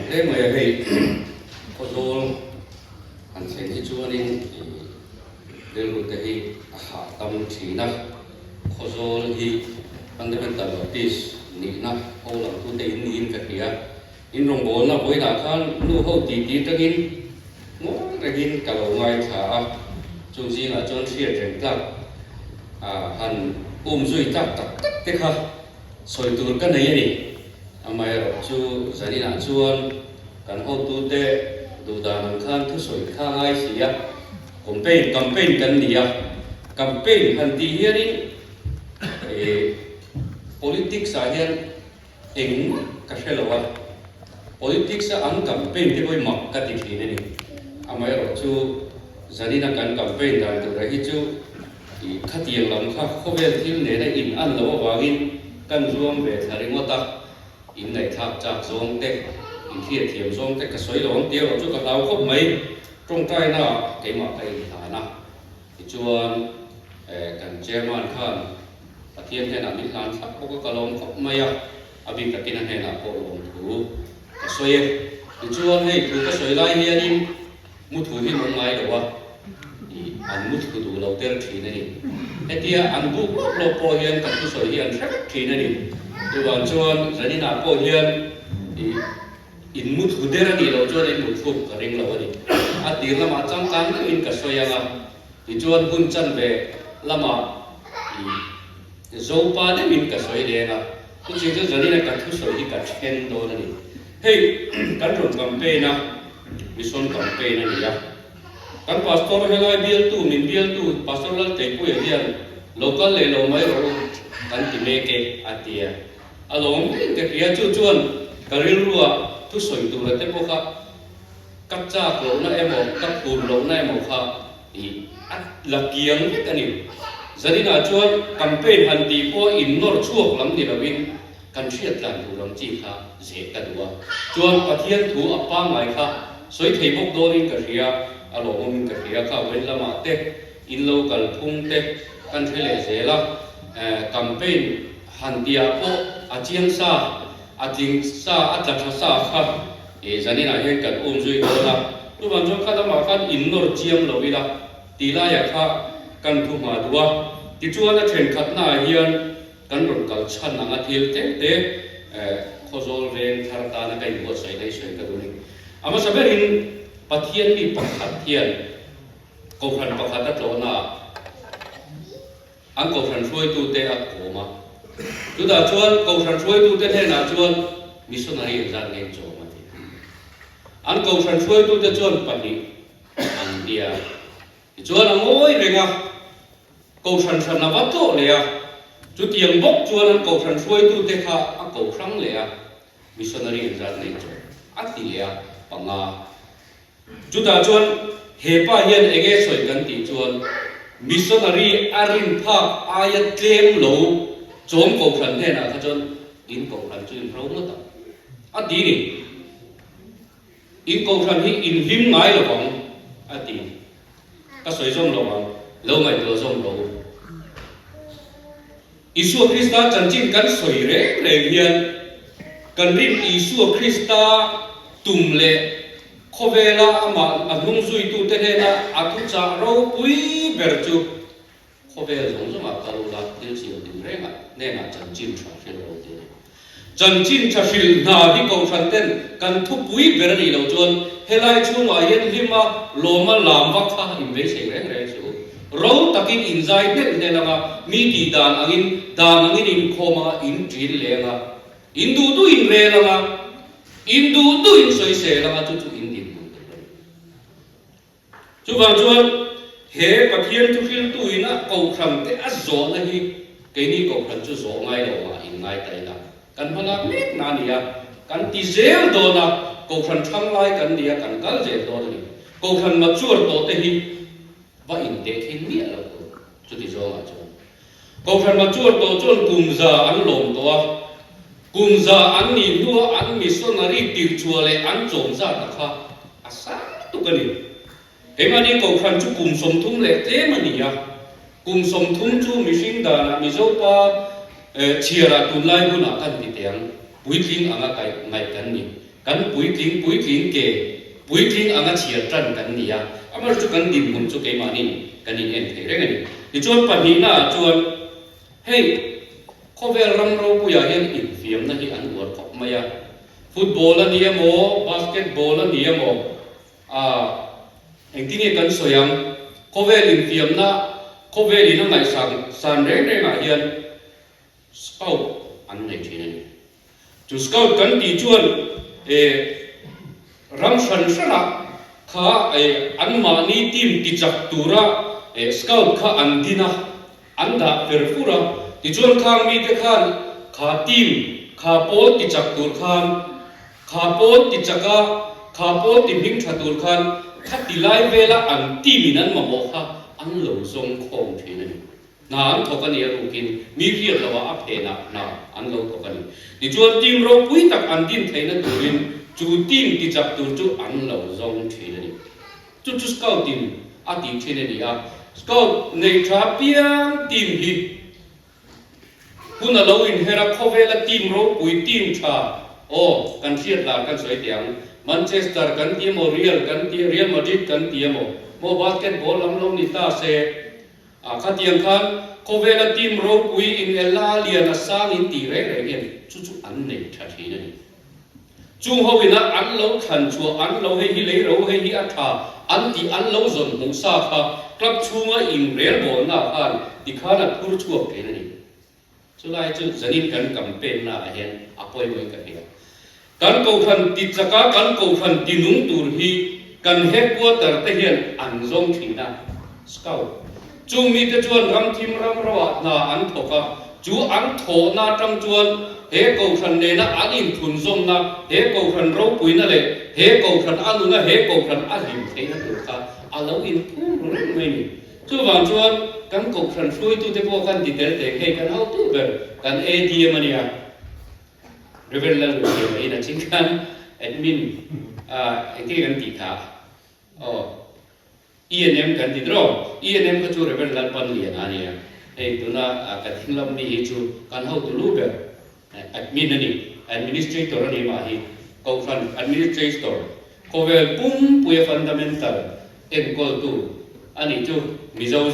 hle mai a hei Khawzawl han thlen hi chuanin rilru te hi a hah tam thin a, Khawzawl hi Fundamental Baptist nihna ho lang tute in niin ka hria. In rawngbawlna vawiinah khan nu ho titi tangin ngawi rengin ka lo ngaithla a, chung zingah chuan hriat reng tlak han um zui tlak tak tak te kha sawi tur ka nei a ni. Amaherawh chu zaninah chuan kan hotute duhdan ang khan thusawi kha ngai si a, campaign campaign kan ni a, campaign han tih hianin politics ah hian Engmah ka hre lo a, politics a an campaign te pawh hi mak ka ti thin a ni. Amaherawhchu zanina kan campaign dan tura hi chu ih khatiang lam kha khawvel thil nena in an loh avangin kan zuam ve thla ringawt a, in ngaihthlak chak zawng te, in hriatthiam zawng te ka sawi lo ang tih erawh chu ka hlau khawp mai. Tawngtaina ah keimah ka inhlan a, tichuan kan chairman khan Pathian hnenah min hlan thlap bawk a, ka lawm khawp mai a, a bik takin a hnenah pawh lawm thu ka sawi e. Tichuan hei thu ka sawi lai hianin mu thu hi awm ngai lo a, ih an mu thu duh lo ter thin a ni. Hetia an buk lawk lawk pawh hian ka thusawi hi an hre vek thin a ni. Chuvang chuan zaninah pawh hian ih in mu thu der a nih loh chuan in muthluk ka ring lo a ni. A tir lamah changkang deuhin ka sawi ang a. Tichuan hun chanve lamah i Zopa deuhin ka sawi leng a, chuching chu zanina ka thusawi hi ka then dawn a ni. Hei kan rawn campaign a, mission campaign a ni a. Kan pastor helai bialtu, min bialtu Pastor Lalteipuia hian lo kal leh lo mai rawh u kan ti mek e a ti a. A lawm reng ka hria, chu chuan ka rilrua thusawi tura te pawh kha Ka chak lohna emaw, ka phur lohna emaw kha i a la kiang vek a ni. Zaninah chuan campaign han tih pawh in nawr chhuak lam ni loin kan hriat tlan tur ang chi kha zeh ka duh a. Chuan Pathian thu a pangngai kha sawi thei bawk dawnin ka hria, a lawmawmin ka hria kha vawiin lamah te in lo kal phung te kan hre leh zel a. Campaign han tihah pawh a chiang sa, a tling sa, a tla tha sa kha He zaninah hian kan um zui dawn a, chuvang chuan kha lamah khan innawr chiam lo ila tih laiah kha kan thu hma duh a, tichuan a thenkhatnaah hian kan rawn kal chhan ang a thil tlem te Khawzawl veng thar tana ka inbuatsaih na i sawi ka duh a ni. A hmasa berin Pathian mi pakhat hian Kohhran pakhat a tlawhnaah An kohhran hruaitute a kawm a. Chutah chuan kohhran hruaitute hnenah chuan missionary an zat ngei chawm a ti a. An kohhran hruaitute chuan pahnih an ti a. Tichuan a ngawi reng a, kohhran hran a va tlawh leh a. Chutiang bawk chuan an kohhran hruaitute kha a ko hrang leh a, missionary an zat ngei chawm a ti leh a, panga. Chutah chuan he pa hian eng nge sawi kan tih chuan missionary a rin phak aia tlem lo chawm kohhran hnenah kha chuan in kohhran chu in ro ngawt ang a ti ni. In kohhran hi in hlim ngai lo ang a ti. Ka sawi zawm lo ang, lo ngaihtuah zawm lo. Isua Krista chanchin kan sawi reng reng hian kan rin Isua Krista tum leh khawvela amah a hnung zuitute hnena a thuchah ropui ber chu khawvel zawng zawngah kal ula thil siam ding rengah hnenah chanchin tha hrilh ro tih a ni. Chanchin tha hrilh hna hi kohhran ten kan thupui ber a nih loh chuan helai chhungah hian hlima lawma lam vak kha inbeisei reng reng suh u. Ro takin inzai hnelh hnelh anga mi tih dan angin dan angin inkhawm anga in ṭin leng a, in duh duh in rel anga, in duh duh in sawisel anga chu chu in dinhmun tur a ni. Chuvang chuan he Pathian thuhriltu ina kohhran te a zawhna hi keini kohhran chu zawh ngai lo mah in ngai ta ila, kan hma lak mek na a ni a, kan ti zel dawn a, kohhran thang lai kan ni a, kan kal zel dawn a ni. Kohhran mature tawh te hi va intehkhin miah lo tur chuti zawngah chuan. Kohhran mature tawh chuan kum za an lawm tawh a, kum za an nih hnua an missionary tirhchhuah leh an chawm zat a kha a sang lutuk a ni. Keimahni kohhran chu kum 30 leh tlem a ni a, kum 30 chu mihring danah Mizopa chhiarah tunlai hunah kan ti teh ang, puitling anga kaih ngaih kan ni. Kan puitling puitling ke puitling anga chhiar tan kan ni a, amaherawhchu chu kan dinhmun chu keimahnin kan in en thei reng a ni. Tichuan pahnihna ah chuan hei khawvel ram ropuiah hian infiamna hi an uar khawp mai a, football a ni emaw, basketball a ni emaw, ah engtin nge kan sawi ang, khawvel infiamna khawvel in a ngaihsan san reng rengah hian Scout an nei thin a ni. Chu scout kan tih chuan eh ram hran hranah kha eh anmahni team tichak tura eh scout kha an din a, an dah fer fur a. Tichuan khang mite khan kha team kha pawl tichak tur khan kha pawl tichak a, kha pawl ti hming tha tur khan khati lai vela an team in an mamawh kha an lo zawng khawm thin a ni. Hna an thawk a ni a rukin mi hriat loh ah a phenah hna an lo thawk a ni. Tichuan team ropui tak an din theihna turin chu team tichak tur chu an lo zawng thin a ni. Chu chu scout in a tih thin a ni a, scout nei tha piang team hi hun a lo inher a, khawvela team ropui team tha aw kan hriat lar kan sawi teh ang. Manchester kan ti emaw Real kan ti Real Madrid kan ti emaw maw basketball lam lo ni ta se A khatiang khan khawvela team ropui in ella lian a sang in tih reng reng hian chu chu an nei tha thin a ni. Chung ho ina an lo thlan chhuah an lo hei hi lei ro hei hi a tha an tih an lo zawn hmuh sa kha club chhunga inrelbawlna khan tikhan a phur chhuak thin a ni. Chulai chu zanin kan campaign na ah hian a pawimawhin ka hria. Kan kohhran ti chaka kan kohhran ti nung tur hi kan headquarter te hian an zawng thin a, scout. Chung mite chuan ramthim ram ro ah hna an thawk a, chu an thawhna atang chuan he kohhran nena an inthunzawmna, he kohhran ropuina leh he kohhran a nuna he kohhran a hlim theihna tur kha a lo inphum ru reng mai a ni. Chuvang chuan kan kohhran hruaitute pawh kan ti tel teh hei kan hotu ber kan ADM a nia. Rev. Lalruatliana in a ching khan admin ah engtin kan tih kha aw ENM kan ti draw ENM kha chu Rev. Lalpanliana a nia. Hei tuna ka thinglam mi hi chu kan hotu lu ber admin a ni administrator a ni mah hi kohhran administrator khawvel pumpuia fundamental Enkawltu a nih chu Mizo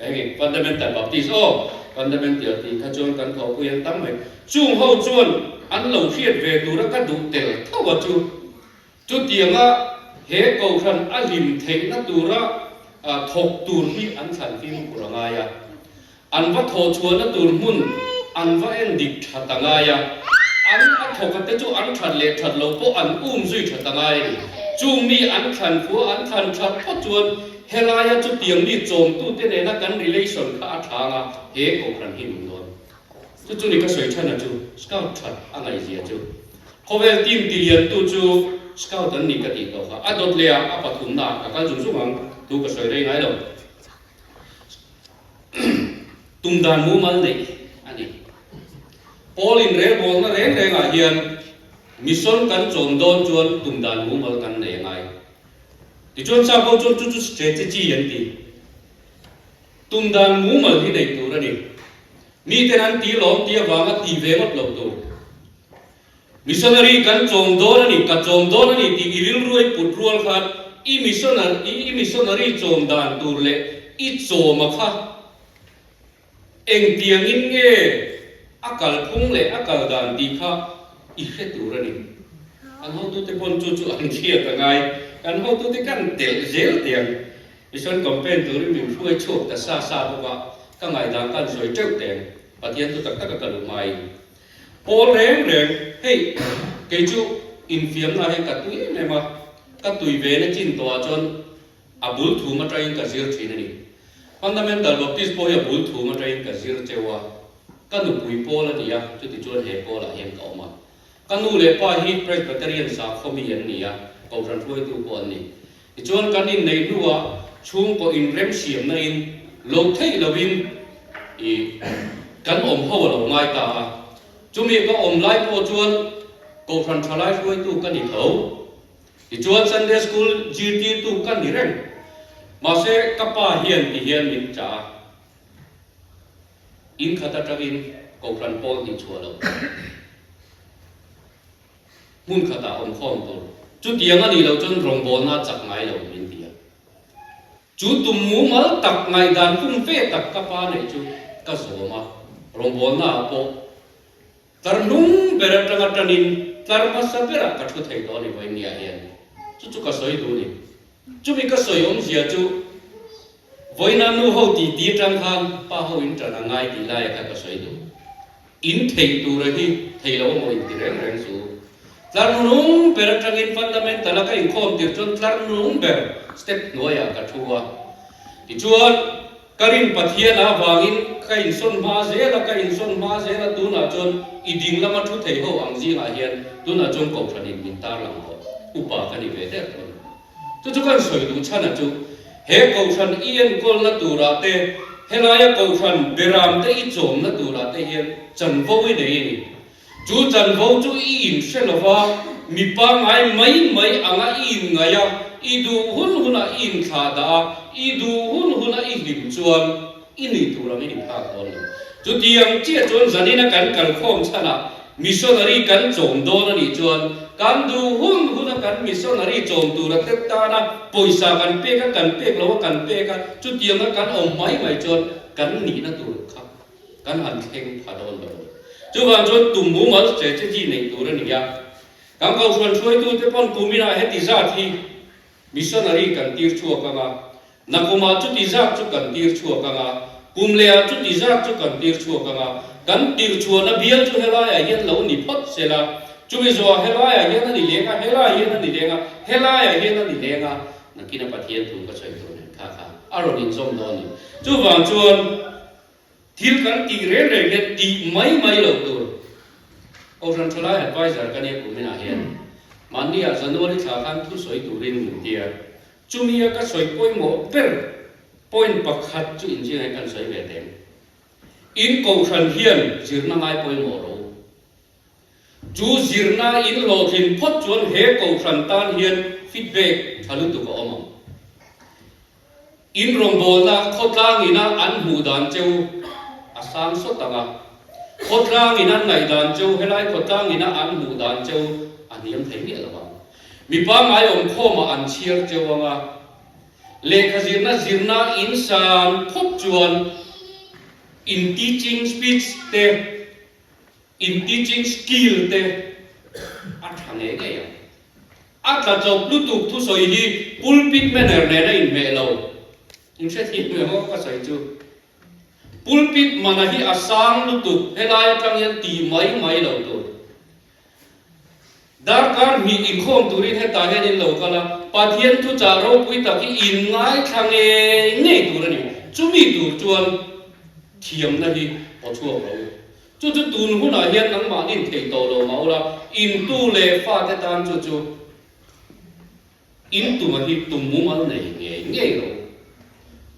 eng Fundamental Baptist aw Fundamental tih kha chuan kan thawhpui an tam mai. Chung ho chuan an lo hriat ve tura ka duh tel tho a chu. Chutianga he kohhran a hlim theihna tura thawk tur hi an thlan fimkhur a ngai a. An va thawh chhuahna tur hmun an va en dik tha ta ngai a, an a thawka te chu an that leh that lo pawh an um zui tha ta ngai a ni. Chung mi an thlan khua an thlan that phawt chuan helaia chutiang mi chawmtute nena kan relation kha a thang a, he kohhran hi min dawn. Chu chu ni ka sawi thana chu scout that a ngaihzia chu. Khawvel team tiliantu chu scout an ni ka tih tawh kha. A dawt leh ah a pathumna ah ka kal zung zung ang thu ka sawi rei ngai lo. Tum dan mumal neih a ni. Paul inrelbawlna reng rengah hian mission kan chawm dawn chuan tum dan mumal kan nei a ngai. Tichuan sap ho chuan chu chu strategy an ti. Tum dan mumal hi nei tur a ni. Miten an ti lawm ti avanga ti ve ngawt lo tur. Missionary kan chawm dawn a ni, ka chawm dawn a ni tih i rilru i put rual khan i missionary i missionary chawm dan tur leh i chawma kha engtiangin nge a kalphung leh a kal dan tih kha i hre tur a ni. Kan hotute pawn chu chu an hriat a ngai. Kan hotute kan telh zel teh ang. Mission campaign turin min hruai chhuak ta sa sa bawk a, ka ngaihdan ka an sawi teuh teh ang. Pathian thu tak taka ka luh hmain. Pawl reng reng, hei kei chu infiamna hi ka tui em em a, ka tui ve na chin tawhah chuan a bul thum atangin ka zir thin a ni. Fundamental Baptist pawh hi a bul thum atangin ka zir cheu a, ka nupui pawl a ni a, chuti chuan he pawlah hian ka awm a. Ka nu leh pa hi Presbyterian sakhaw mi an ni a, Kohhran hruaitu pawh an ni. Tichuan kan inneih hnuah chhungkaw inremsiamna in lo theih loin i kan awm ho a lo ngai ta a. Chumi ka awm lai pawh chuan Kohhran thalai hruaitu ka ni tho. Tichuan Sunday School zirtirtu ka ni reng. Mahse ka pa hian ti hian min chah a. In khat atangin Kohhran pawl hnih chhuah loh. Hmun khatah awm khawm tur. Chutiang a nih loh chuan rawngbawlna a chak ngai lo min ti a. Chu tum mumal tak ngaihdan pum ve tak ka pa neih chu ka zawm a, rawngbawlna ah pawh tlar hnung ber atanga tanin tlar hmasa berah ka thu thei tawh a ni vawinia hian. Chu chu ka sawi duh a ni. Chumi ka sawi awmzia chu vawiina nu ho tih ti atang khan pa ho in tan a ngai tih laia kha ka sawi duh. In theih tura hi thei lo amaw inti reng reng chu. Tlar nung ber atangin fundamental a ka inkhawm tir chuan tlar nung ber step hnuaiah ka thu a. Tichuan ka rin Pathian avangin ka insawn hma zel a, ka insawn hma zel a, tunah chuan i ding lama thu thei ho ang zingah hian tunah chuan kohhranin min tarlang tawh, upa ka ni ve der tawh a ni. Chu chu kan sawi duh chhan a chu, he kohhran i enkawlna turah te, helaia kohhran beram te i chawmna turah te hian chanvo i nei a ni. Chu chanvo chu i inhre lova, mi pangngai mai mai anga i inngaih a, i duh hun hunah i inthlah dah a, i duh hun huna i hlim chuan i ni tur ang i ni phak dawn lo. Chutiang chiah chuan zanina kan kalkhawm chhanah Missionary kan chawm dawn a nih chuan kan duh hun huna kan missionary chawm tura te tana pawisa kan pek a, kan pek lo a, kan pek a, chutianga kan awm mai mai chuan kan nihna tur kha kan han thleng pha dawn lo a ni. Chuvang chuan tum mumal strategy neih tur a ni a, kan kohhran hruaitute pawn kuminah heti zat hi Missionary kan tir chhuak ang a, nakumah chuti zat chu kan tir chhuak ang a, kum lehah chuti zat chu kan tir chhuak ang a, kan tir chhuahna bial chu helaiah hian lo ni phawt se la, chumi zawhah helaiah hian a ni leng a, helaiah hian a ni leng a, helaiah hian a ni leng a, nakina Pathian thu ka sawi tur nen kha kha a rawn inzawm dawn a ni. Chuvang chuan thil kan tih reng reng hian tih mai mai loh tur. Kohhran Thalai Adviser ka nia kuminah hian mahniah January thla khan thu sawi turin min ti a, chumia ka sawi pawimawh ber point pakhat chu inzing hian kan sawi ve teng. In kohhran hian zirna ngai pawimawh ro. Chu zirna in hlawhtlin phawt chuan he kohhran tan hian feedback tha lutuk a awm ang. In rawngbawlna khawtlang ina an hmuh dan cheu a sang sawt ang a, khawtlang in an ngaih dan cheu, helai khawtlang ina an hmuh dan cheu a hniam thei miah lo ang. Mi pangngai awmkhawmah an chhiar cheu ang a, lehkha zirna zirna in san phawt chuan in teaching speech te, in teaching skill te a tha ngei ngei ang. A tla chawp lutuk thusawi hi pulpit manner nen a inhmeh lo. In hrethiam em aw ka sawi chu. Pulpit mana hi a sang lutuk helai atang hian ti mai mai lo tur. Darkar hnih inkhawm turin hetah hian in lo kal a, Pathian thuchah ropui tak hi in ngaithla ngei ngei tur a ni. Chumi tur chuan thiamna hi aw chhuak lo. Chu chu tun hunah hian nangmah nin thei tawh lo mah ula, in tu leh fate tan chu chu in tuma hi tum mumal nei ngei ngei ro.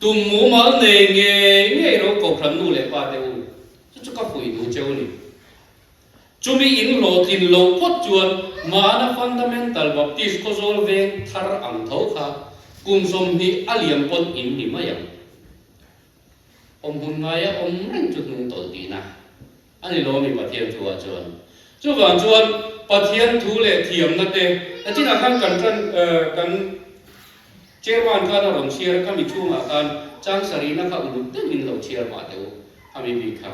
Tum mumal nei ngei ngei ro Kohhran nu leh pate u, chu chu ka fuih duh cheu ni. Chumi in hlawhtlin loh phawt chuan mahna Fundamental Baptist Khawzawl veng thar ang tho kha kum 20 a liam pawn in ni mai ang. Awm hun ngaia awm reng chu hnung tawlh tihna a ni lo ami Pathian thu ah chuan. Chuvang chuan Pathian thu leh thiamna te nachinah khan kan tan kan Chairman khan a rawn chhiar a, khami chhungah khan chang sarihna kha uluk deuhin lo chhiar mah teh u, khami bik kha.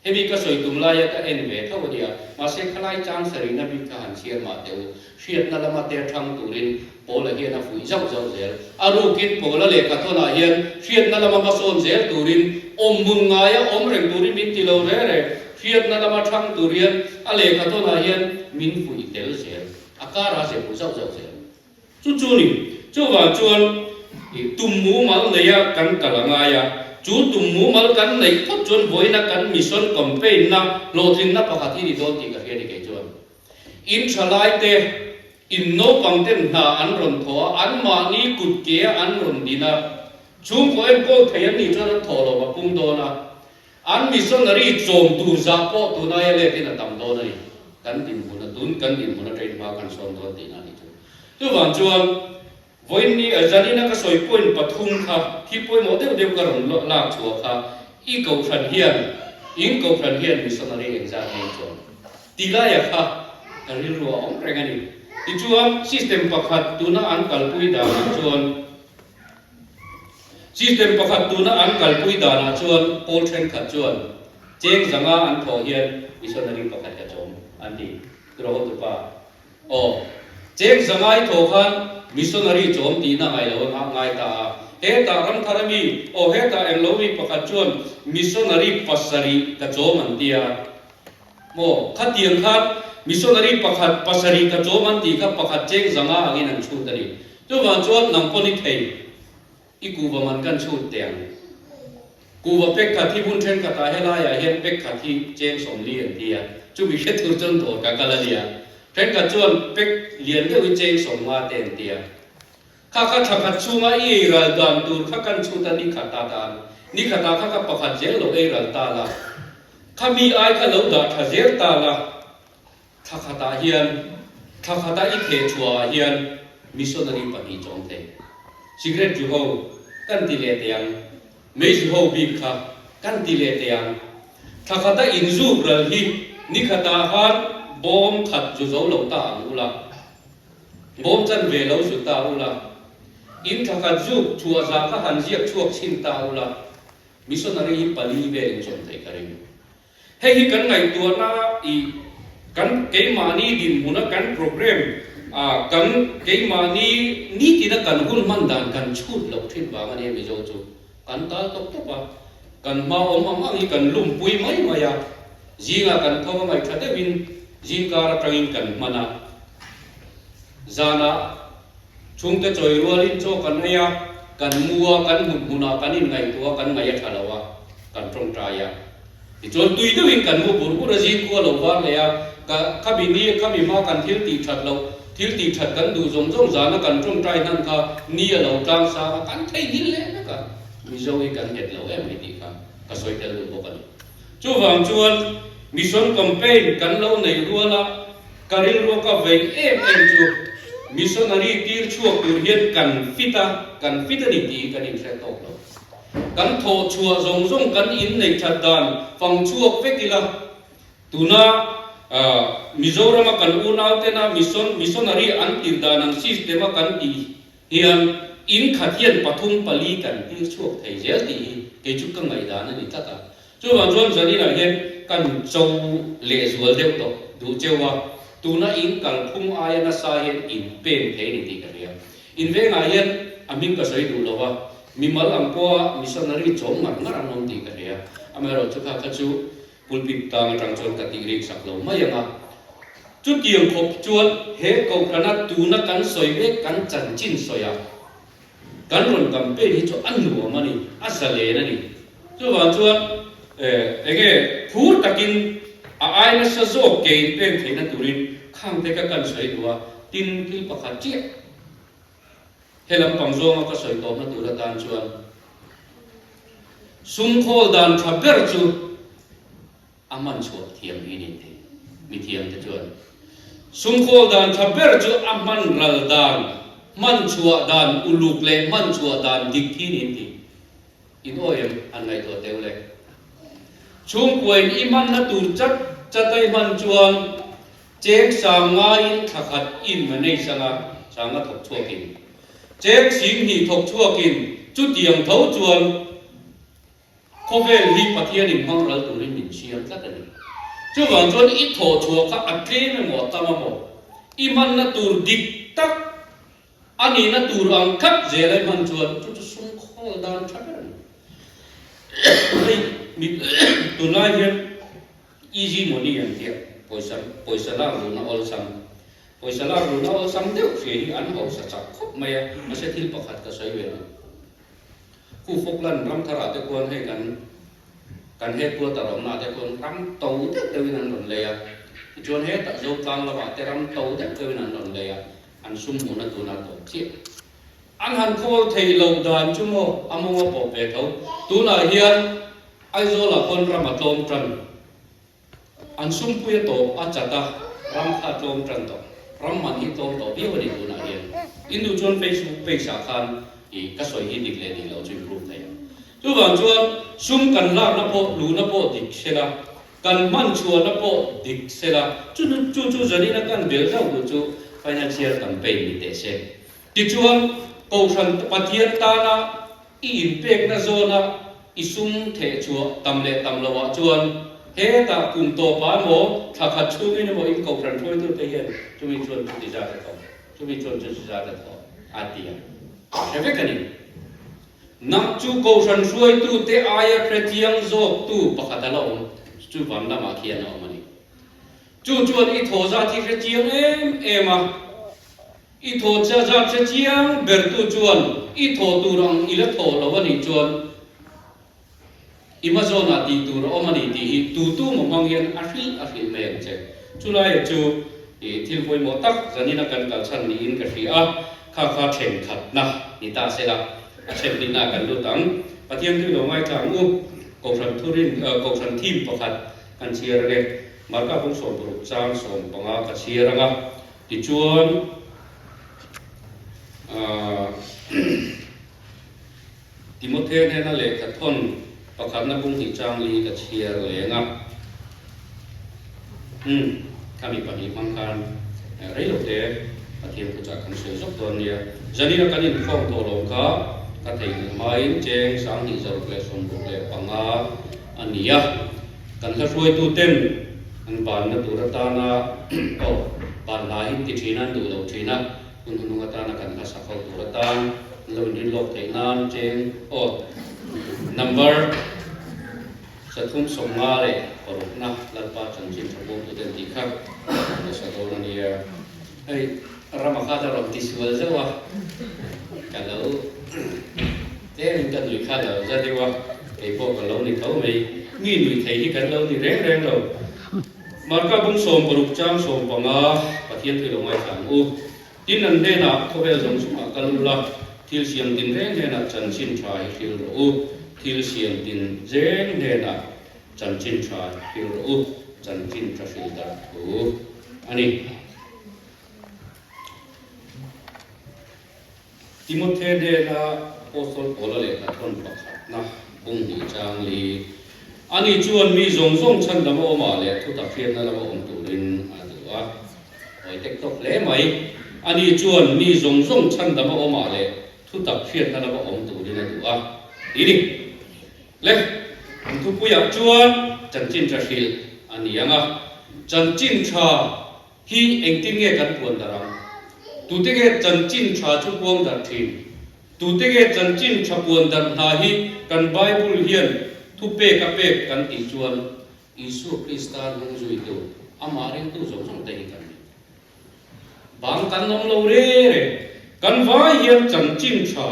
Hemi ka sawi tum laia ka en ve tho a nia, mahse khalai chang sarihna bik kha han chhiar mah teh u. Hriatna lama te thang turin Paula hian a fuih zauh zauh zel. A rukin Paula lehkha thawnah hian hriatna lama hmasawn zel turin, awmhmun ngaia awm reng turin min ti lo re re. Hriatna lama thang tur hian a lehkha thawnah hian min fuih tel zel. A karah ze fuh zauh zauh zel. Chu chu ni. Chuvang chuan tum mumal neia kan kal a ngai a, chu tum mumal kan neih phawt chuan vawiina kan mission campaign-na hlawhtlinna pakhat hi ni dawn tih ka hria ni kei chuan. In thalaite, in naupangten hna an rawn thawh a, anmahni kut kea an rawn din a, chhungkaw enkawl thei an nih chuan an thawh lo a pung dawn a, An missionary chawm tur zah pawh tunaia letin a tam dawn a ni. Kan dinhmun a tun kan dinhmun a train hma kan sawn dawn tihna a nih chu. Chuvang chuan vawiin zanina ka sawi point pathum kha thil pawimawh deuh deuh ka rawn lak chhuah kha i kohhran hian in kohhran hian missionary engzat nge in chawm? Ti laia kha. Ka rilru a awm reng a ni. Tichuan, system pakhat tuna an kalpui danah chuan System pakhat tuna an kalpui danah chuan pawl thenkhat chuan cheng zanga an thawh hian missionary pakhat ka chawm an ti. Turaw hotupa. Aw. Cheng zanga i thawh khan missionary chawm tihna ngai lo a ngai ta a. Hetah ramthar ami, aw hetah englo mi pakhat chuan missionary pasarih ka chawm an ti a. Maw, khatiang khan missionary pakhat pasarih ka chawm an tih kha pakhat cheng zanga angin an chhut a ni. Chuvang chuan nang pawn i thei, i kuhva man kan chhut teh ang. Kuhva pek khat hi hmun thenkhatah helaiah hian pek khat hi cheng 40 an ti a, chumi hre tur chuan dawr ka kal a nia. Thenkhat chuan pek lian deuh hi cheng 50 te an ti a. Kha kha tha khat chhunga i ei ral dan tur kha kan chhut a ni khat ta tan, ni khatah kha kha pakhat zel lo ei ral ta la, kha mi ai kha lo dah tha zel ta la, thla khatah hian, thla khata i theh chhuahah hian missionary pahnih chawm thei. Cigarette zu ho kan ti leh teh ang, mei zu ho bik kha kan ti leh teh ang. Thla khata inzuk ral hi ni khatah khan bawm khat zu zo lo ta ang ula. Bawm chan ve lo zu ta ula, in thla khat zuk chhuah zah kha han ziak chhuak chhin ta ula, missionary hi pali vel in chawm theih ka ring. Hei hi kan ngaihtuahna i kan keimahni dinhmuna kan program a kan keimahni nitina kan hun hman dan kan chhut loh thin vang a nia Mizo chu kan tal tawp tawp a, kan hma awm ang ang hi kan lumpui mai mai a, zingah kan tho a ngaihthla deuhin zingkar atangin kan hman a. Zanah chhungte chawi rualin chaw kan ei a, kan mu a, kan hmut hmunah kan inngaihtuah a, kan ngaih a tha lo a, kan tawngtai a. Tichuan tui deuhin kan mu bur bur a, zingkhua lo var leh a, ka khami ni khami hma kan thil tih that loh, thil tih that kan duh zawng zawng zana kan tawngtai hnan kha ni a lo tlang sang a, kan theihnghilh leh vek a, Mizo hi kan nghet lo em mai tih kha ka sawi tel duh bawk a ni. Chuvang chuan Mission Campaign kan lo neih ruala ka rilru ka vei em em chu Missionary tir chhuak tur hian kan fit a, kan fit a ni tih hi kan inhre tawk lo. Kan thawh chhuah zawng zawng kan inneih that dan fang chhuak vek ila, tuna Mizorama kan unautena Mission Missionary an tir dan ang system a kan tih Hian in khat hian pathum pali kan tir chhuak thei zel tih hi kei chu ka ngaihdan a ni tlat a. Chuvang chuan Zaninah hian kan cho lehzual deuh tawh duh cheu a, tuna in kalphung aia nasa hian in pen thei a ni tih ka hria. In vengah hian a hming ka sawi duh lo va, mimal ang pawha missionary chawm ngar ngar an awm tih ka hria. Amaherawhchu kha kha chu Pulpit tang atang chuan ka tih rik sak lo mai ang a. Chutiang khawp chuan he Kohhrana tuna kan sawi mek kan chanchin sawi a, kan rawn campaign hi chu a nuam a ni, a zalen a ni. Chuvang chuan enge phur takin a ai nasa zawk ke in peng theihna turin khang te ka kan sawi duh a, tin thil pakhat chiah he lampang zawnga ka sawi tawpna tur atan chuan Sum khawl dan tha ber chu a hman chhuah thiam hi ni thei. Mithiam te chuan sum khawl dan tha ber chu a hman ral dan, hman chhuah dan uluk leh hman chhuah dan dik hi ni thei. In awi em an ngaihtuah teu le. Chhungkuain i hmanna tur chat chat a i hman chuan cheng sang ngaiin thla khat in a nei sanga sanga thawk chhuakin Cheng 20 thawk chhuakin chutiang tho chuan khawvel hi Pathianin hmang ral turin min siam tlat a ni. Chuvang chuan i thawh chhuah kha a tlem emaw a tam emaw, i hmanna tur dik tak a nihna tur ang thlap zel a i hman chuan chu chu sum khawl dan tha ber a ni. Hei tunlai hian easy money an tia, pawisa pawisa lak luhna awlsam Pawisa lak luhna awlsam deuh hria hi an hausa chak khawp mai a, mahse thil pakhat ka sawi ve lo. Khu Falkland ram tharah te khuan hei kan kan headquarter awmna te khuan ram to deuh deuhin an rawn lei a, tichuan hetah Zotlang lamah te ram to deuh deuhin an rawn lei a, an sum hmuhna tunah tawp chiah. An han khawl theih loh dan chu maw a mawng a pawp ve tho. Tunah hian Aizawlah khuan ram a tlawm tan. An sumpui a tawp a chat a, ram kha a tlawm tan tawh. Ram man hi tlawm tawh viau a ni tunah hian. In duh chuan Facebook page ah khan i ka sawi hi dik leh dik loh chu in prove thei ang. Chuvang chuan sum kan lakna pawh luhna pawh dik sela. Kan hman chhuahna pawh dik sela, chu chu chu zanina kan bel zauh duh chu financial campaign ni teh se. Tichuan, Kohhran Pathian tana i inpekna zawna i sum theh chhuah tam leh tam lohah chuan hetah kum tawpah emaw thla khat chhungin emaw in Kohhran hruaitute hian chumi chuan chuti zat a thawk, chumi chuan chuti zat a thawk a ti a hre vek a ni. Nang chu Kohhran hruaitute aia hrechiang zawktu pakhat a la awm, chu van lamah khian a awm a ni. Chu chuan i thaw zat hi hrechiang em em a. I thaw chia zat hre chiang bertu chuan i thaw tur ang i la thaw lo a nih chuan i hmazawnah tih tur a awm a ni tih hi tutu maw hmang hian a hrilh a hrilh mai ang che. Chulaiah chu i thil pawimawh tak zanina kan kal chhan niin ka hria a, kha kha thenkhatna ni ta se la, a thenhnihna kan lut ang. Pathian tui lo ngaithla ang u, Kohhran thurin, Kohhran theme pakhat kan chhiar ange. Marka bung 16 chang 15 ka chhiar ang a. Tichuan, Timothea hnena lehkha thawn pakhatna bung hnih chang li ka chhiar leng a. Umm, khami pahnih hmang khan rei lo te Pathian thuchah kan sawi zawk dawn nia. Zanina kan inkhawm tawh lo kha ka theihnghilh hmain cheng 2665 a ni a. Kan hla hruaituten an banna tur atana aw ban hla hi ti thin a, an duh lo thin a, hun hunung atana kan hla sak ho tur atan an lo inrin lawk theih nan cheng aw number 356 na Lalpa chanchin tha buangtuten tih kha an la sa dawn a nia. Hei rama kha ta rawn ti sual zauh a, ka lo Tlem ka nui kha lo za deuh a, kei pawh ka lo ni tho mai. Mi nui thei hi kan lo ni reng reng lo. Marka bung 60 chang 15 Pathian thu lo ngaithla ang u. Tin an hnenah khawvel zawng chungah kal u la, thil siam tin reng hnenah chanchin tha hi hril rawh u, thil siam tin zeng hnenah chanchin tha hi hril rawh u, chanchin tha hril darh thu a ni. Timothe hnena Apostle Paula lehkha thawn pakhatna bung hnih chang li. Ani chuan mi zawng zawng chhan lama awmah leh thutak hriatna lama awm turin a duh a. Awi tek tawk hle mai. Ani chuan mi zawng zawng chhan lama awmah leh thutak hriatna lama awm turin a duh a. Ti ni. Le, an thupuiah chuan chanchin tha hrilh a ni ang a. Chanchin tha Hi engtin nge kan puan darh ang? Tute nge chanchin tha chu puang darh thin? Tute nge chanchin tha puan darh hna hi kan Bible hian thupek a pek kan tih chuan Isua Krista hnung zuitu, amah ringtu zawng zawng te hi kan ni. Bang kan awm lo re re. Kan vai hian chanchin tha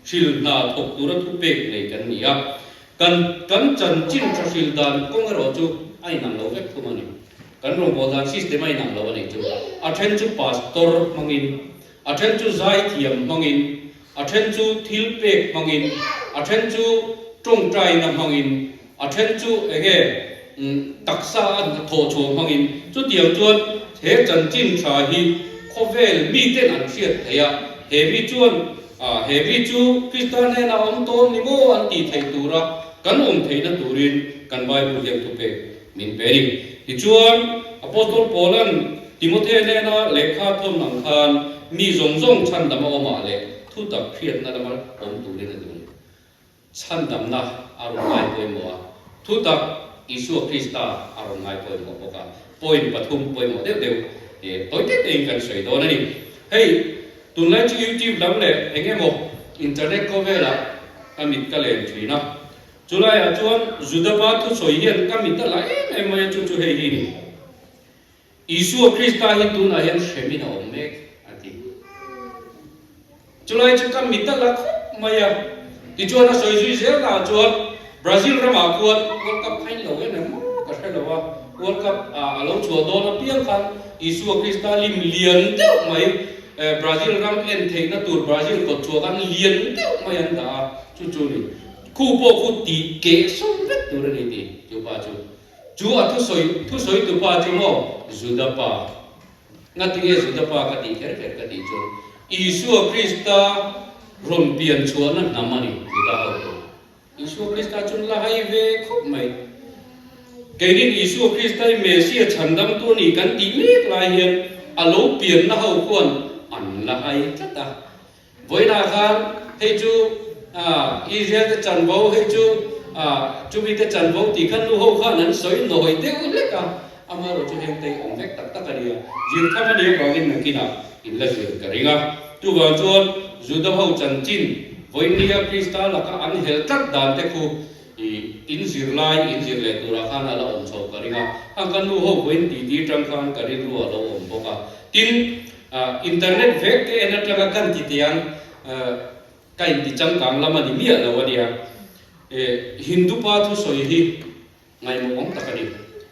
hril hna thawk tura thupek nei kan ni a. Kan kan chanchin tha hril dan kawng erawh chu a inang lo vek thung a ni. Kan rawngbâwl dan system a inang lo a nih chu. A then chu pastor hmangin, a then chu zaithiam hmangin, a then chu thil pek hmangin, a then chu tawngtaina hmangin, a then chu eng nge taksa a thawh chhuah hmangin. Chutiang chuan he chanchin tha hi khawvel miten an hriat theih a, he mi chuan he mi chu Krista hnenah awm tawn ni maw an tih theih tura kan awm theihna turin kan Bible hian thupek Min pe a ni. Tichuan, Apostol Paula'n Timothea hnena lehkha thawn ang khan mi zawng zawng chhandam a awmah leh thutak hriatna lama awm turin a duh a ni. Chhandamna a rawn ngai pawimawh a, thutak Isua Krista a rawn ngai pawimawh bawk a. Point pathum pawimawh deuh deuh tawi te tein kan sawi dawn a ni. Hei, tunlai chu YouTube lam leh eng emaw internet khawvelah ka mit ka len thin a. Chulaiah chuan Judapa thusawi hian ka mit a la em em mai a, chu chu hei hi ni. Isua Krista hi tunah hian hremin a awm mek, a ti. Chulai chu ka mit a la khawp mai a. Tichuan a sawi zui zel naah chuan Brazil ramah khuan World Cup kha in lo en em maw ka hre lo a, World Cup a lo chhuah dawn apiang khan Isua Krista lim lian deuh mai Brazil ram en theihna tur Brazil kawt chhuah khan lian deuh mai an dah a, chu chu ni. Khu pawh khu tih keh sawm vek tur a ni tih chu pa chu. Chu a thusawi thusawi tu pa chu maw Juda pa. Ngatinge Juda pa ka tih kher kher ka tih chuan Isua Krista rawn pian chhuahna hnam a ni Juda ho chu. Isua Krista chuan la hai ve khawp mai. Keinin Isua Krista hi Messiah chhandamtu a ni kan tih mek lai hian a lo pianna ho khuan an la hai tlat a. Vawiinah khan hei chu Israel te chanvo, hei chu chumi te chanvo tih khan nu ho khan an sawi nawi deuh hlek a, amaherawhchu heng te hi awm vek tak tak a nia. Zir tham a nih avangin nakinah in la zir ka ring a. Chuvang chuan Juda ho chanchin vawiinnia Krista laka an hel tlat dan te khu I in zir lai in zir leh turah khan a la awm chho ka ring a, hang ka nu ho pawhin titi tang khan ka rilru a lo awm bawk a. Tin, internet vek te en atanga kan ti teh ang, ka inti changkang lam a ni miah lo a nia. Hindu pa thusawi hi ngaihmawh awm tak a ni.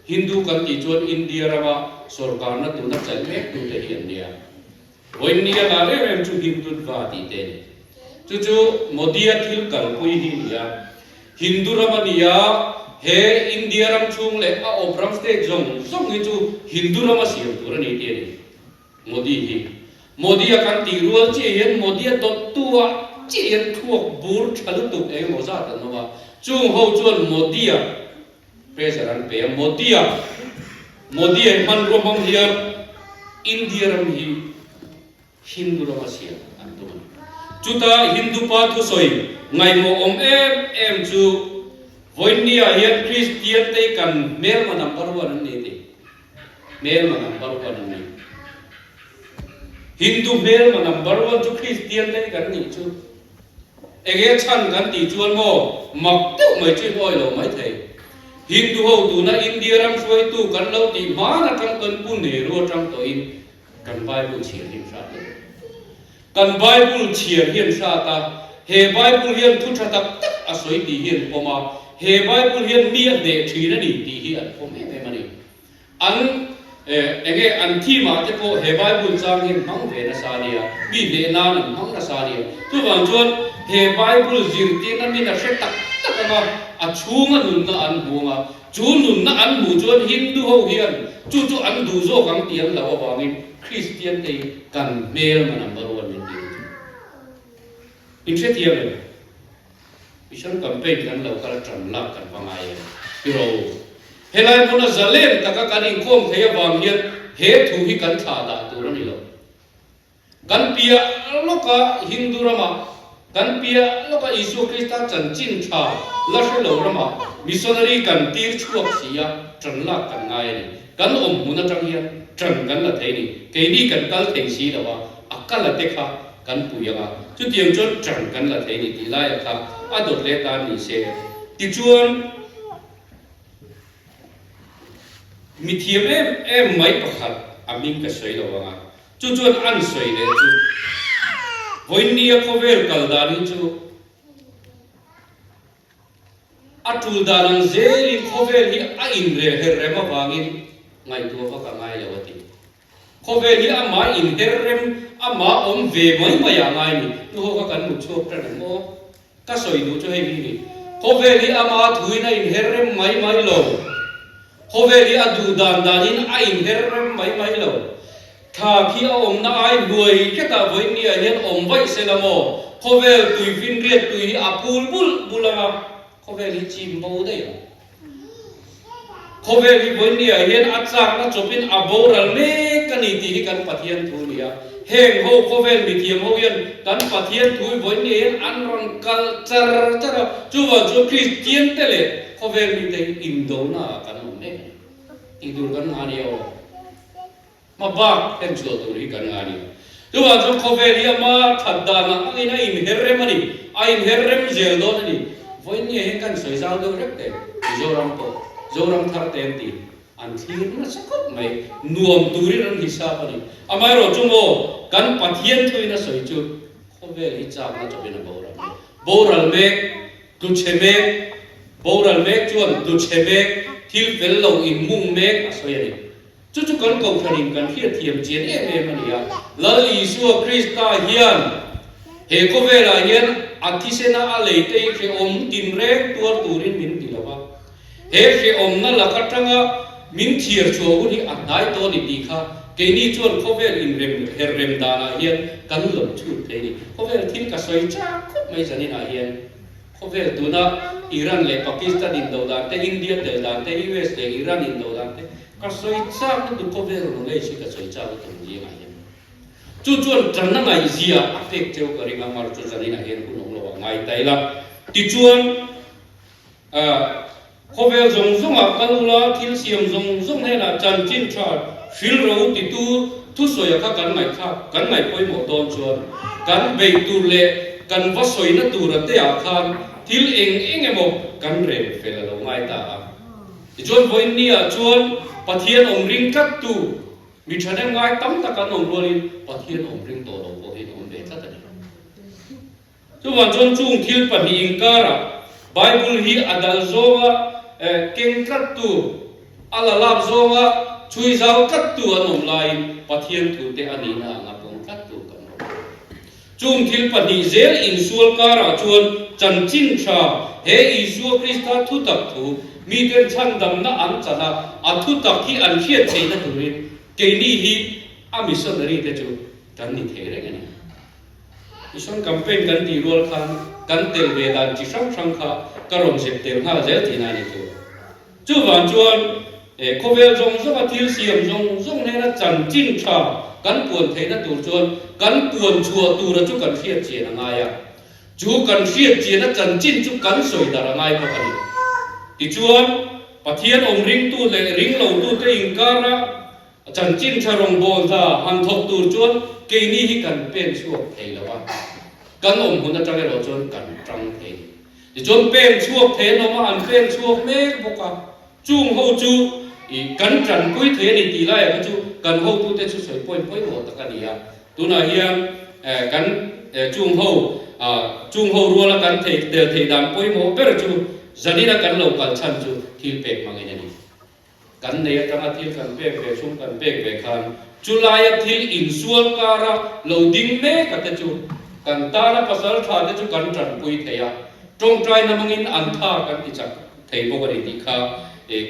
Hindu kan tih chuan India rama sorkarna tuna chelh mek tute hi an nia. Vawiinni a lar em em chu Hindutva tih te a ni. Chu chu Modi-a thil kalpui hi a ni a. Hindu ram a ni a, he India ram chhung leh a awp ram state zawng zawng hi chu Hindu rama siam tur a ni tih a ni. Modi hi. Modi-a kan tih rual chiah hian Modi-a dawttu ah chiah hian thluak bur tha lutuk eng emaw zat an awm a. Chung ho chuan Modi-a Pressure an pe a, Modi-a Modi-a hi hmanrua hmang hian India ram hi Hindu rama siam an tum a ni. Chuta Hindu pa thusawi ngaihmawh awm em em chu vawiinnia hian Kristian te kan hmelma number one an ni a ti. Hmelma number one an ni. Hindu hmelma number one chu Kristian te kan nih chu. Enge chhan kan tih chuan maw mak deuh mai chu in awi lo mai thei. Hindu ho tuna India ram hruaitu kan lo tih hman atang kan pu Nehru atang tawhin kan Bible chhiar hi an hrat lo. Kan Bible chhiar hi an hrat a, he Bible hian thu tha tak tak a sawi tih hi an pawm a, he Bible hian mi a hneh thin a ni tih hi an pawm em em a ni. An enge an theme ah te pawh he Bible chang hi an hmang ve nasa a nia, mi hneh nan an hmang nasa a nia. Chuvang chuan he Bible zirtirna min a hre tak tak ang a, a chhunga nunna an hmu ang a, chu nunna an hmuh chuan Hindu ho hian chu chu an duh zawk ang tih an lo avangin Kristian te hi kan hmelma number one min ti chu. In hrethiam em? Mission campaign kan lo kal tan lak kan va ngai em? Tiraw u. Helai hmuna zalen taka kan inkhawm thei avang hian he thu hi kan thlah dah tur a ni lo. Kan piah lawka Hindu ramah, kan piah lawka Isua Krista chanchin tha la hre lo ramah missionary kan tir chhuak si a, tan lak kan ngai a ni. Kan awm hmun atang hian tan kan la thei a ni. Keini kan kal thei si lo a, a kal a te kha kan pui ang a, chutiang chuan ṭang kan la thei ni tih laia kha a dawt leh ta ni se. Tichuan, mi thiam em em mai pakhat a hming ka sawi lo ang a, chu chuan an sawi leh chu vawiinnia khawvel kal dan hi chu a tul dan ang zelin khawvel hi a inrel her rem avangin ngaihtuah vak a ngai lo a ti. Khawvel hi amah inher rem, amah awm ve mai mai ah ngai ni. Nu ho kha kan mut chhuak tan ang aw. Ka sawi duh chu hei hi ni. Khawvel hi ama thuin a inher rem mai mai lo. Khawvel hi a duh dan danin a inher rem mai mai lo. Thla khi a awmna ai hnuai khetah vawiinniah hian awm vaih se la maw? Khawvel tuifinriat tui hi a phul bulh bulh ang a, khawvel hi chim bo daih ang. Khawvel hi vawiinniah hian a chakna chawpin a boral mek a ni tih hi kan Pathian thu a ni a. Heng ho khawvel mithiam ho hian kan Pathian thu hi vawiinniah hian an rawn kal char char a, chuvang chuan Kristian te leh khawvel mite hi indona ah kan awm mek a ni. Tih tur kan ngah a nia aw. Hma bak en chhuah tur hi kan ngah a ni. Chuvang chuan khawvel hi ama that dan ang angin a inher rem a ni. A inher rem zel dawn a ni. Vawiinnia hian kan sawi zau deuh rek te, Mizoram pawh Zoram thar te an ti. An thlir nasa khawp mai. Nuam turin an hisap a ni. Amaherawh chu maw kan Pathian thuin a sawi chu khawvel hi chakna chawpin a boral mek. Boral mek, tluchhe mek, boral mek chuan tluchhe mek, thil fel lo inmung mek a sawi a ni. Chu chu kan kohhranin kan hriatthiam chian em em a ni a. Lal Isua Krista hian he khawvelah hian a thisena a leite hi hrehawm tinreng tuar turin min ti lo va. He hrehawmna lak atanga min thiar chhuah hun hi a hnai tawh a ni tih kha keini chuan khawvel inrem herrem danah hian kan lo chhut thei a ni. Khawvel thil ka sawi chak khawp mai zaninah hian. Khawvel tuna Iran leh Pakistan indo dan te, India tel dan te, US leh Iran indo dan te ka sawi chak lutuk khawvel knowledge hi ka sawi chak lutuk zingah hian. Chu chuan tanna ngaihzia a pek cheu ka ring a, mar chu zaninah hian hun awm lo ah ngai ta ila. Tichuan khawvel zawng zawngah kal ula thil siam zawng zawng hnenah chanchin tha hril ro titu thusawi a kha kan ngaihthlak kan ngaih pawimawh dawn chuan kan beih tur leh kan va sawina tura te ah khan thil eng eng emaw kan rem fel a lo ngai ta a. Tichuan vawiin ah chuan Pathian awm ring tlat tu mi thahnem ngai tam tak an awm rualin Pathian awm ring tawh lo pawh hi an awm ve tlat a ni. Chuvang chuan chung thil pahnih inkarah Bible hi a dal zawnga keng tlattu, a la lak zawnga chhui zau tlattu an awm laiin Pathian thute a nihna anga pawm tlattu kan awm. Chung thil pahnih zel insual karah chuan chanchin tha he Isua Krista thutak thu miten chhandamna an chan a, a thutak hi an hriat theihna turin keini hi a missionary te chu kan ni thei reng a ni. Mission campaign kan tih rual khan kan tel ve dan chi hrang hrang kha ka rawn zep tel nghal zel tihna a ni chu. Chuvang chuan khawvel zawng zawnga thil siam zawng zawng hnena chanchin tha kan puan theihna tur chuan kan puan chhuah tura chu kan hriat chian a ngai a. Chu kan hriat chiana chanchin chu kan sawi darh a ngai bawk a ni. Tichuan, Pathian awm ringtu leh ringlotute inkara A chanchin tha rawngbâwl hna han thawk tur chuan keini hi kan pen chhuak thei lo a, kan awm hmun aṭang erawh chuan kan ṭang thei. Tichuan pen chhuak thei an awm a, an pen chhuak mek bawk a, chung ho chu i kan ṭanpui thei a ni tih laiah kha chu kan hotute chu sawi pawi pawimawh tak a ni a. Tunah hian kan chung ho chung ho ruala kan thei tel theih dan pawimawh ber chu zanina kan lo kal chhan chu thil pek hmangin a ni. Kan nei atanga thil kan pek ve chhung kan pek ve khan chulaia thil insual kara lo ding mek a te chu kan tana pasal tha te chu kan tanpui thei a, tawngtai na hmangin an tha kan ti chak thei bawk a ni tih kha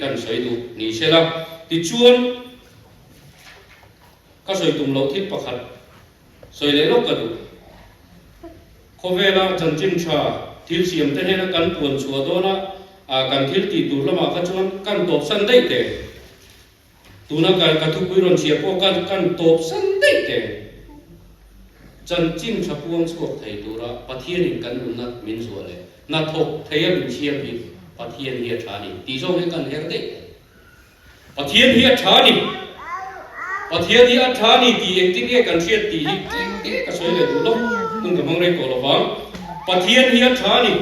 kan sawi duh ni se la. Tichuan ka sawi tum loh thil pakhat sawi leh lawk ka duh. Khawvela chanchin tha thil siam te hnena kan puan chhuah dawn a, kan thil tih tur lamah kha chuan kan tawp san daih teh. Tuna kan ka thupui rawn chhiar pawh kan kan tawp san daih teh. Chanchin tha puang chhuak thei tura Pathianin kan nunna min zuah leh hnathawk thei a min siam hi Pathian hi a tha a ni tih zawng hi kan her daih teh. Pathian hi a tha a ni. Pathian hi a tha a ni tih engtin nge kan hriat tih hi tlem te ka sawi leh duh lo, hun ka hmang rei tawh lo vang. Pathian hi a tha a ni.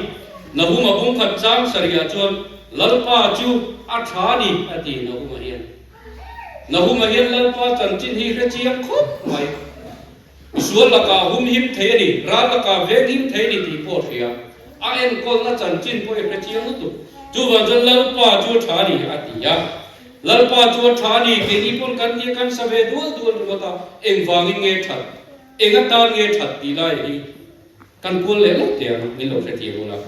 Nahuma bungkhat chang sarihah chuan Lalpa chu a tha a ni a ti Nahuma hian. Nahuma hian Lalpa chanchin hi hre chiang khawp mai. Sual lakah hum him thei a ni, ral lakah veng him thei a ni tih pawh a hria. A enkawlna chanchin pawh i hre chiang lutuk. Chuvang chuan Lalpa chu a tha a ni a ti a. Lalpa chu a tha a ni, keini pawn kan nia kan sa ve dual dual ringawt a, engvangin nge that, eng atan nge that tih lai hi kan kual leh lawk teh ang, min lo hrethiam ula.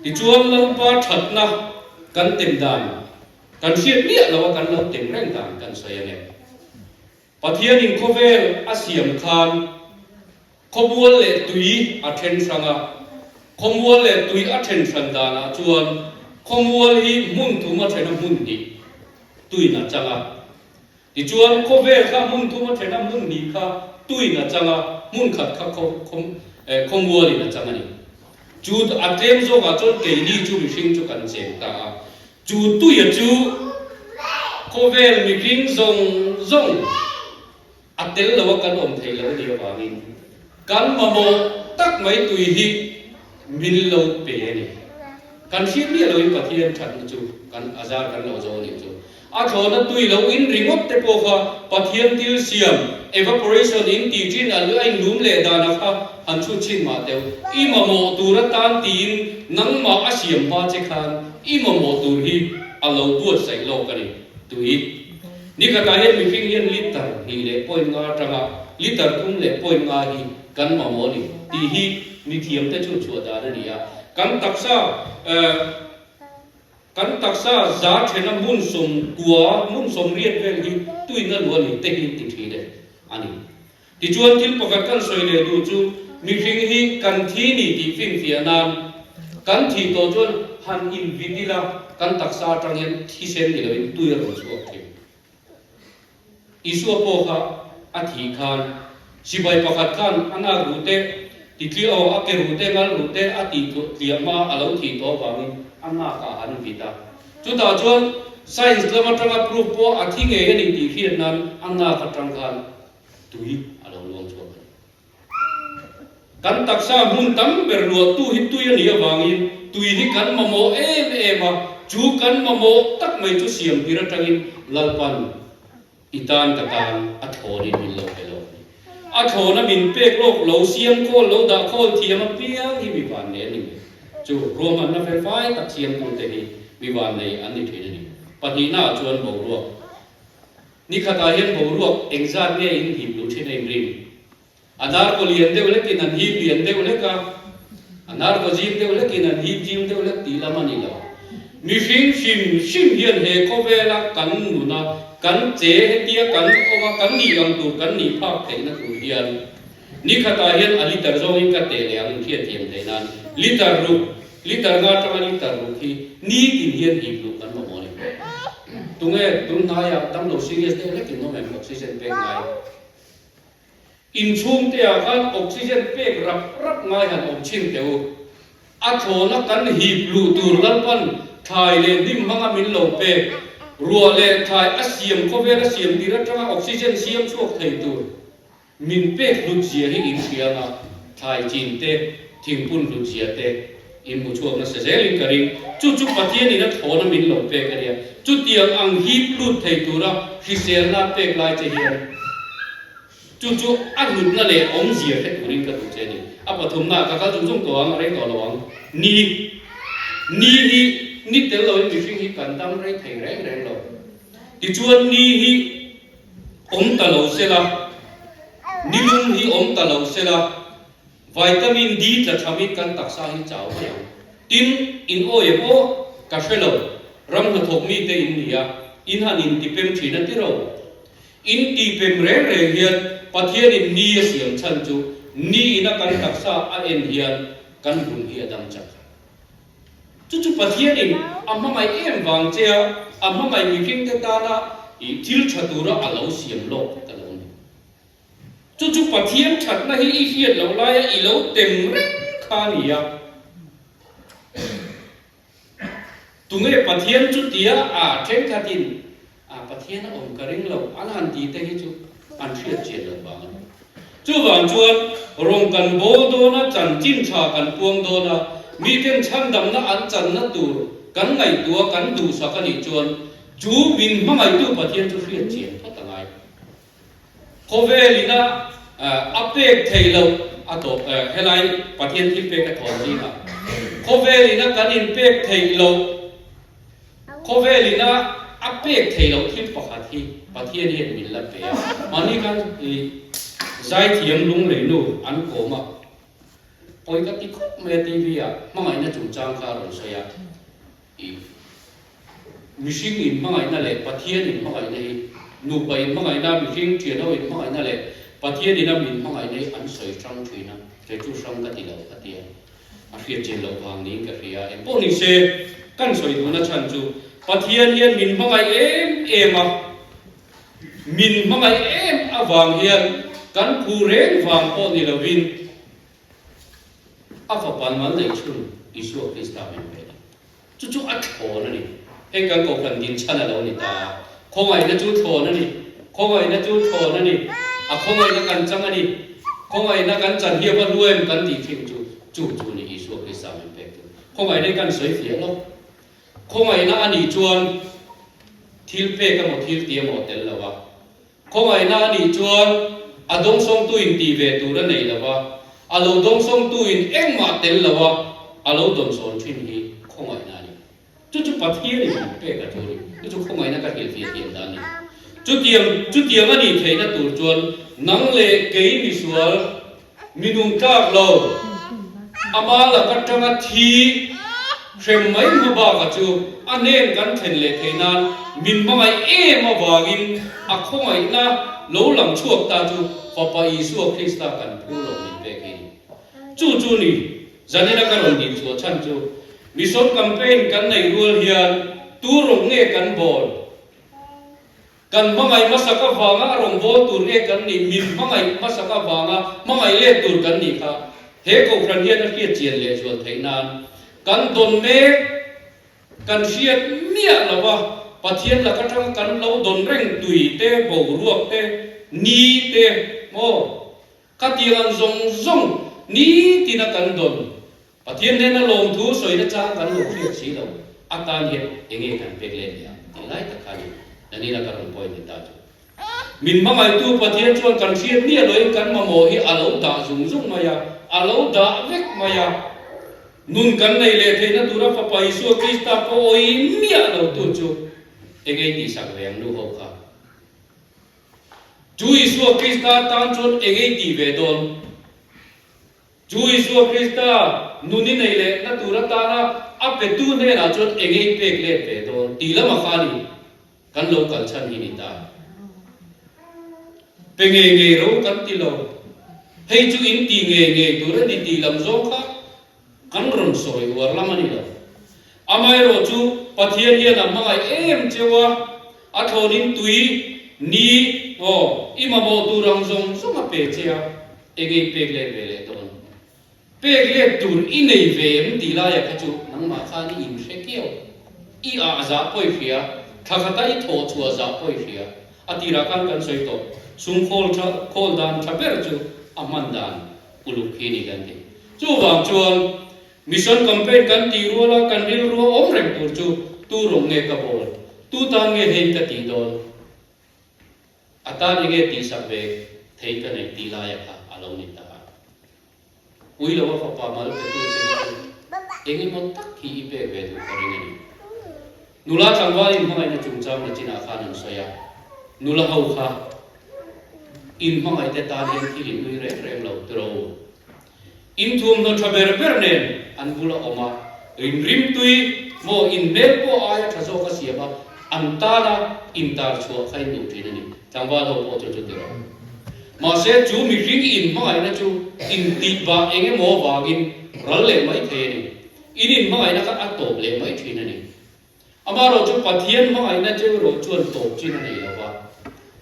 Tichuan Lalpa thatna kan tem dan kan hriat miah lo a, kan lo tem reng dan kan sawi a nge. Pathianin khawvel a siam khan khawmual leh tui a then hrang a, khawmual leh tui a then hran danah chuan khawmual hi hmun thum a then a hmun hnih tuin a chang a. Tichuan khawvel kha hmun thum a then a hmun hnih kha tuin a chang a, hmun khat kha khawmualin a chang a ni. Chu a tlem zawkah chuan keini chu mihring chu kan cheng ta a. Chu tuia chu khawvel mihring zawng zawng a tel lo a kan awm thei lo a nih avangin kan mamawh tak mai tui hi min lo pe a ni. Kan hriat miah loin Pathian thatna chu kan a zar kan lo zo a nih chu. A thlawhna tui lo in ringawt te pawh kha Pathian thil siam, evaporation in tih thin a a inlum leh danah kha han chhut chhin mah teuh. I mamawh tur atan tiin nangmah a siam hma che khan i mamawh tur hi a lo buatsaih lawk a ni. Tui. Nikhatah hian mihring hian litre hnih leh point nga atanga litre thum leh point nga hi kan mamawh a ni tih hi mithiamte chu chhuah dan a ni a. Kan taksa eh. Kan taksa za thena hmun sawmkua, hmun sawmriat vel hi tuina lu a ni te hi ti thin e a ni. Tichuan thil pakhat kan sawi leh duh chu mihring hi kan thi ni tih finfiah nan. Kan thih tawh chuan han invit ila kan taksa atang hian thisen ni loin tui a rawn chhuak thin. Isua pawh kha a thih khan sipai pakhat khan a nak ruh te titliah aw a ke ruh te ngal ruh te a tih tliah hma a lo thih tawh avangin a nak ah an vit a. Chutah chuan science lam atanga proof pawh a thi ngei a ni tih hriat nan a nak atang khan tui a lo luang chhuak a ni. Kan taksa hmun tam ber luahtu hi tui a nih avangin tui hi kan mamawh em em a, chu kan mamawh tak mai chu siam tir atangin Lalpan i tan ka tan a thlawnin min lo pe lo a ni. A thlawna min pek lawk lo, siam khawl lo, dah khawl thiam apiang hi mi vannei an ni mai. Chu ruahmanna felfai tak siamtute hi mi vannei an ni thin a ni. Pahnihnaah chuan boruak. Ni khatah hian boruak engzat nge in hip luh thin a inrin? A darkaw lian deuh hlekin an hip lian deuh hlek a, a darkaw zim deuh hlekin an hip zim deuh hlek tih lam a ni lo. Mihring hrim hrim hian he khawvela kan nuna kan che hetia kan awm a, kan nih ang tur kan nih phak theihna tur hian ni khatah hian a liter zawngin ka teh leh ang hriatthiam theih nan liter ruk Liter nga atanga liter ruk hi nitin hian hip luh kan mamawh a ni. Tunge tun hnaiah damlo serious deuh hlekin awm em oxygen pek ngai? Inchhungte ah khan oxygen pek rap rap ngai han awm chhin teh u. A thlawna kan hip luh tur Lalpan thlai leh hnim hmanga min lo pek, ruah leh thlai a siam khawvel a siam tir atanga oxygen siam chhuak thei tur Min pek hlut zia hi in hria anga, thlai chin te, thingpun hlut zia te in hmu chhuak nasa zelin ka ring. Chu chu Pathianin a thlawna min lo pek a nia. Chutiang ang hip lut thei tura hriselna pek lai che hian chu chu a hlutna leh awmzia hre turin ka duh che a ni. A pathumna ka kal zung zung tawh ang, a rei tawh lo ang. Ni, Ni hi ni tel loin mihring hi kan dam rei thei reng reng lo. Tichuan ni hi awm ta lo se la, nilum hi awm ta lo se la, vitamin D tla thamin kan taksa hi chau mai ang. Tin, in awi em aw? Ka hre lo, ram hnathawk mite in ni a, in han intipem thin a ti ro. In tipem reng reng hian Pathianin ni a siam chhan chu ni ina kan taksa a en hian kan lung hi a dam chak. Chu chu Pathianin a hmangaih em vang che a, a hmangaih mihringte tana i thil tha tura a lo siam lawk ka lo ni. Chu chu Pathian thatna hi i hriat loh laia i lo tem reng kha a ni a. Tunge Pathian chu tia a thenkhatin a Pathian a awm ka ring lo an han ti te hi chu an hriat chian loh vang a ni. Chuvang chuan rawng kan bawl dawn a, chanchin tha kan puang dawn a, miten chhandamna an channa tur kan ngaihtuah kan duhsak a nih chuan chu min hmangaihtu Pathian chu hriat chian phawt a ngai. Khawvel ina a pek theih loh a tawp helai Pathian thil pek a thawn zingah khawvel ina kan inpek theih loh Khawvel ina a pek thei loh thil pakhat hi Pathian hian min la pe a. Mahni khan i zaithiam lunglei nu an kawm a, pawi ka ti khawp mai a TV ah hmangaihna chungchang kha a rawn sawi a, i mihring in hmangaihna leh Pathian in hmangaihna hi nupa in hmangaihna, mihring thian ho in hmangaihna leh Pathian ina min hmangaihna hi an sawi hrang thin a, kei chu hrang ka ti lo a ti a. A hriat chian loh vang niin ka hria. Eng pawh ni se, kan sawi duhna chhan chu Pathian hian min hmangaih em em a, min hmangaih em avang hian kan phu reng vang pawh ni lovin a Fapa mal neih chhun Isua Krista min pe a ni. Chu chu a thlawn a ni. Hei kan kohhran din chhan a lo ni ta a. Khawngaihna chu thlawn a ni. Khawngaihna chu thlawn a ni. A khawngaihna kan chang a ni. Khawngaihna kan chan hi a va hlu em kan tih thin chu, chu chu ni Isua Krista min pek tu. Khawngaihna hi kan sawi fiah lawk. Khawngaihna a nih chuan thil pek emaw thil ti emaw a tel lo a. Khawngaihna a nih chuan a dawngsawngtuin tih ve tur a nei lo a, a lo dawngsawngtuin engmah tel lo a, a lo dawnsawn thin hi khawngaihna a ni. Chu chu Pathianin min pek a chu a ni. Chu chu khawngaihna ka hrilhfiah thiam dan a ni. Chutiang, chutiang a nih theihna tur chuan nang leh kei misual, Mi nung tlak lo, ama lak atanga thi hrem mai hma baka chu a hnen kan thlen leh theih nan min hmangaih em avangin a khawngaihna lo lang chhuak ta chu Fapa Isua Krista kan phu lo min pek hi. Chu chu ni. Zanina ka rawn dil chhuah chhan chu Mission campaign kan neih rual hian tu rawng nge kan bawl? Kan hmangaih hmasak avanga a rawn bawl tur nge kan nih? Min hmangaih hmasak avanga hmangaih let tur kan nih kha he kohhran hian a hriat chian lehzual theih nan kan dawn mek. Kan hriat miah lo a, Pathian lak atanga kan lo dawn reng tui te, boruak te, ni te maw? Khatiang ang zawng zawng nitina kan dawn. Pathian hnena lawmthu sawina chang kan lo hriat si lo, atan hian enge kan pek let leh ang tih lai tak kha a ni. Danila ka rawn point ni ta chu. Min hmangaihtu Pathian chuan kan hriat miah loin kan mamawh hi a lo dah zung zung mai a, a lo dah vek mai a. Nun kan nei leh theihna tura Fapa Isua Krista pawh awi miah lo tu chu engei tihsak ve ang nu ho kha? Chu Isua Krista tan chuan engei tih ve dawn? Chu Isua Krista nun i nei lehna tur atana a petu hnenah chuan engei pek let ve dawn tih lamah khan i kan lo kal chhan hi ni ta. Pe ngei ngei ro kan ti lo. Hei chu in ti ngei ngei tur a ni tih lam zawng kha kan rawn sawi uar lam a ni lo. Amaherawh chu Pathian hian a hmangaih em cheu a, a thlawnin tui, ni, aw, i mamawh tur ang zawng zawng a pe che a, eng ei pek let ve leh dawn. Pek let tur i nei ve em tih laia kha chu nangmah khan i inhre kiau. I ah zah pawi hria, thla khata i thawh chhuah zah pawi hria. A tirah khan kan sawi tawh, sum khawl tha khawl dan tha ber chu a hman dan uluk hi ni kan ti. Chuvang chuan mission campaign kan tih ruala kan rilru a awm reng tur chu tu rawng nge ka bawl, tu tan nge hei ka tih dawn? A tan enge tihsak ve thei ka neih tih laia kha a lo ni ta a. Ui lo a fapa mal petu che hi chu eng emaw tak hi i pek ve duh ka ring a ni. Nula tlangval inhmangaihna chungchang na chinah khan an sawi a, nula ho kha inhmangaihte tan hian thil inhlui reng reng lo tiraw u. Inthuamhnaw tha ber ber nen an bula awm a, rinrim tui maw inhmel pawh aia tha zawk a siam a, an tana intar chhuah kha in duh thin a ni. Tlangval ho pawh chu chu ti rawh. Mahse chu mihring inhmangaihna chu intihbah eng emaw vangin ral leh mai thei a ni. In inhmangaihna kha a tawp leh mai thin a ni. Amaherawh chu Pathian hmangaihna cheu erawh chuan tawp chin a nei lo va.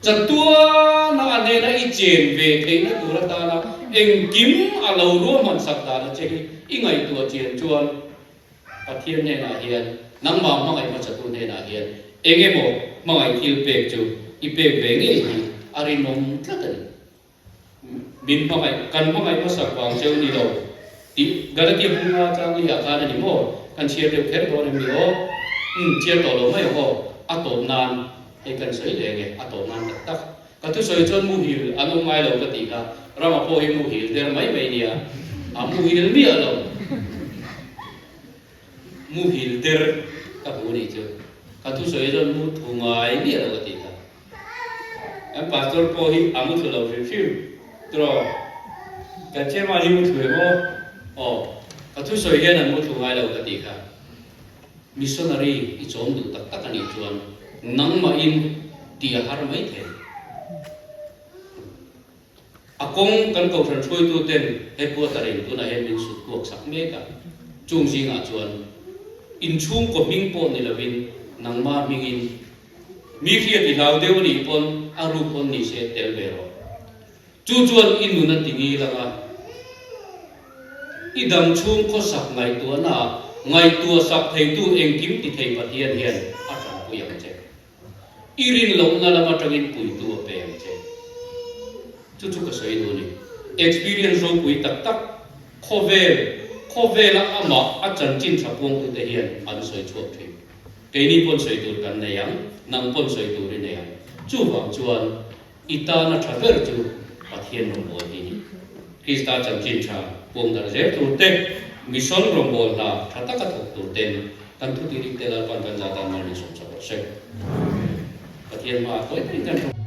Chatuana a hnena i chen ve theihna tur atana engkim a lo ruahman sak dan a che hi i ngaihtuah chian chuan Pathian hnenah hian nangmah hmangaih hmasatu hnenah hian eng emaw hmangaih thil pek chu i pek ve ngei hi a rinawm tlat a ni. Min hmangaih, kan hmangaih hmasak vang cheu ni lo tih Galatia bunga chang i ah khan a ni maw? Kan chhiar deuh kher dawn em ni aw? Umm, chhiar tawh lo mai ang aw. A tawp nan, hei kan sawi leh nge, a tawp nan tak tak. Ka thusawi chuan muhil an awm ngai lo ka tih kha, Rama pawh hi muhil der mai mai nia, a muhil miah lo. Muhil der ka hmu nih chu, ka thusawi chuan mu thu ngai miah lo ka tih kha. Kan pastor pawh hi a muthlu lo hrim hrim tiraw? Kan chairman hi muthlu em aw? Aw, ka thusawi hian an muthlu ngai lo ka tih kha. Missionary i chawm duh tak tak a nih chuan nangmahin tih a har mai thei. A kawng kan kohhran hruaitu ten headquarter in tunah hian min sut kuak sak mek a, chung zingah chuan inchhungkaw hming pawh ni lovin nangmah hmingin Mi hriat i hlau deuh anih pawn a ruk pawn ni se tel ve rawh. Chu chuan i nun a ti ngil ang a. I dam chhung khawsak ngaihtuahna ah ngaihtuah sak theitu engkim ti thei Pathian hian a tanpui ang che. I rin lohna lam atangin puitu a pe ang che. Chu chu ka sawi duh a ni. Experience ropui tak tak khawvel khawvela amah a chanchin tha puangtute hian an sawi chhuak thin. Keini pawn sawi tur kan nei ang, nang pawn sawi tur i nei ang. Chuvang chuan i tana tha ber chu Pathian rawngbâwl hi ni. Krista chanchin tha puangdarh zel tur te, mission rawngbâwl hna tha taka thawk tur ten kan thutirik te Lalpan kan zah tan mal min sawmsak rawh se. Pathian hmaah tawi tawiin kan ṭawng.